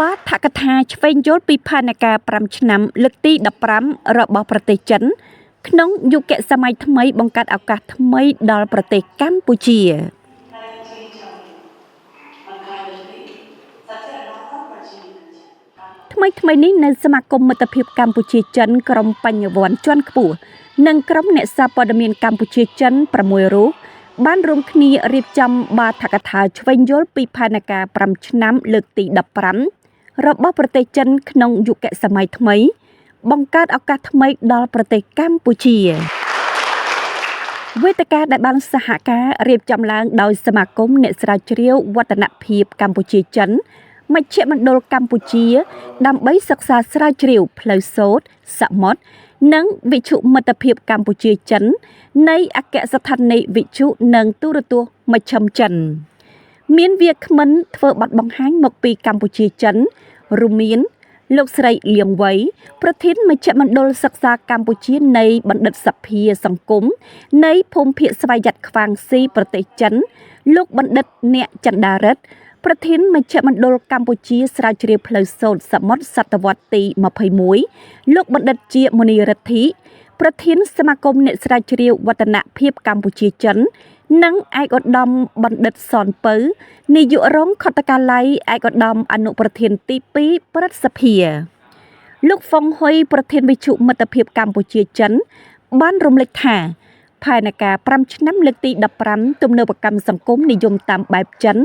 បាឋកថាឆ្វេងយល់ពីផែនការ5ឆ្នាំលើកទី15របស់ប្រទេសចិន ក្នុងយុគសម័យថ្មីបង្កើតឱកាសថ្មីដល់ប្រទេសកម្ពុជា ថ្មីថ្មីនេះនៅសមាគមមិត្តភាពកម្ពុជាចិនក្រុមបញ្ញវន្តជាន់ខ្ពស់និងក្រុមអ្នកសារព័ត៌មានកម្ពុជាចិន6រូបបានរួមគ្នារៀបចំបាឋកថាឆ្វេងយល់ពីផែនការ5ឆ្នាំលើកទី15របស់ប្រទេសចិនក្នុងយុគសម័យថ្មី បង្កើតឱកាសថ្មីដល់ប្រទេសកម្ពុជាវេទិកាដែលបានសហការរៀបចំឡើងដោយសមាគមអ្នកស្រាវជ្រាវវឌ្ឍនភាពកម្ពុជាចិនមជ្ឈមណ្ឌលកម្ពុជា ដើម្បីសិក្សាស្រាវជ្រាវផ្លូវសូត្រសមុទ្រនិងវិទ្យុមិត្តភាពកម្ពុជាចិន នៃអគ្គស្ថានីយ៍វិទ្យុនិងទូរទស្សន៍មជ្ឈិមចិន មានវាគ្មិនធ្វើបទបង្ហាញមកពីកម្ពុជាចិនរួមមាន លោកស្រីលៀងវៃប្រធានមជ្ឈមណ្ឌលសិក្សាកម្ពុជានៃបណ្ឌិតសភាសង្គមនៃភូមិភាគស្វយ័តខ្វាងស៊ីប្រទេសចិន លោកបណ្ឌិតអ្នកចន្ទារិទ្ធប្រធានមជ្ឈមណ្ឌលកម្ពុជាស្រាវជ្រាវផ្លូវសូត្រសមុទ្រសតវត្សទី21លោកបណ្ឌិតជាមុនីរិទ្ធីប្រធានសមាគមអ្នកស្រាវជ្រាវវឌ្ឍនភាពកម្ពុជាចិន និងឯកឧត្តមបណ្ឌិតសនពៅនាយករងខុទ្ទកាល័យឯកឧត្តមអនុប្រធានទី2ព្រឹទ្ធសភាលោកហ្វុងហ៊ុយប្រធានវិទ្យុមិត្តភាពកម្ពុជាចិន បានរំលេចថាផែនការ5ឆ្នាំលើកទី15ទំនើបកម្មសង្គមនិយមតាមបែបចិន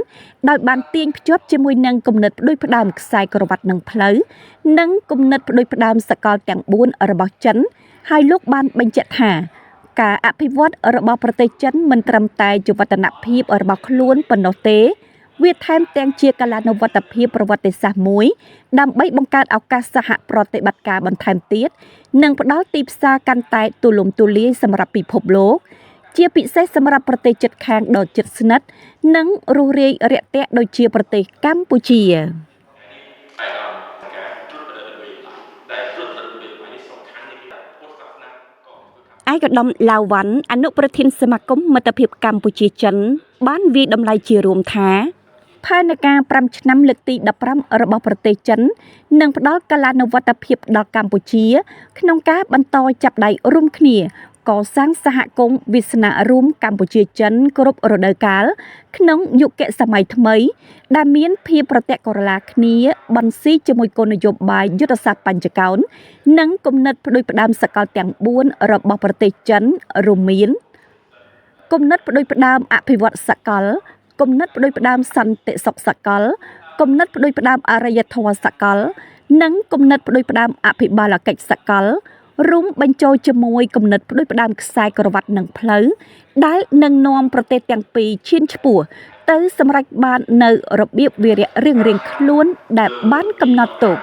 ដោយបានទាញភ្ជាប់ជាមួយនឹងគំនិតផ្ដួចផ្ដើមខ្សែក្រវ៉ាត់និងផ្លូវនិងគំនិតផ្ដួចផ្ដើមសកលទាំង4របស់ចិនហើយលោកបានបញ្ជាក់ថាការអភិវឌ្ឍរបស់ប្រទេសចិនមិនត្រឹមតែជាវឌ្ឍនភាពរបស់ខ្លួនប៉ុណ្ណោះទេវាថែមទាំងជាកាលានុវត្តភាពប្រវត្តិសាស្ត្រមួយដើម្បីបង្កើតឱកាសសហប្រតិបត្តិការបន្ថែមទៀតនិងផ្ដល់ទីផ្សារកាន់តែទូលំទូលាយសម្រាប់ពិភពលោកជាពិសេសសម្រាប់ប្រទេសជិតខាងដ៏ជិតស្និទ្ធនិងរួសរាយរាក់ទាក់ដូចជាប្រទេសកម្ពុជាឯកឧត្តមឡាវវ៉ាន់អនុប្រធានសមាគមមិត្តភាពកម្ពុជាចិនបានវាយតម្លៃជារួមថាផែនការ5ឆ្នាំលើកទី15របស់ប្រទេសចិននឹងផ្ដល់កាលានុវត្តភាពដល់កម្ពុជា ក្នុងការបន្តចាប់ដៃរួមគ្នាកសាងសហគមន៍វាសនារួមកម្ពុជាចិនគ្រប់រដូវកាលក្នុងយុគសម័យថ្មី ដែលមានភាពប្រតិកុលាគ្នាបន្ស៊ីជាមួយគោលនយោបាយយុទ្ធសាស្ត្របញ្ចកោណនិងគំនិតផ្ដួចផ្ដើមសកលទាំង4របស់ប្រទេសចិនរួមមានគំនិតផ្ដួចផ្ដើមអភិវឌ្ឍសកលគំនិតផ្ដួចផ្ដើមសន្តិសុខសកលគំនិតផ្ដួចផ្ដើមអរិយធម៌សកលនិងគំនិតផ្ដួចផ្ដើមអភិបាលកិច្ចសកលរួមបញ្ចូលជាមួយគំនិតផ្ដួចផ្ដើមខ្សែក្រវ៉ាត់និងផ្លូវដែលនឹងនាំប្រទេសទាំងពីរឈានឆ្ពោះទៅសម្រេចបាននៅរបៀបវារៈរៀងៗខ្លួនដែលបានកំណត់ទុក។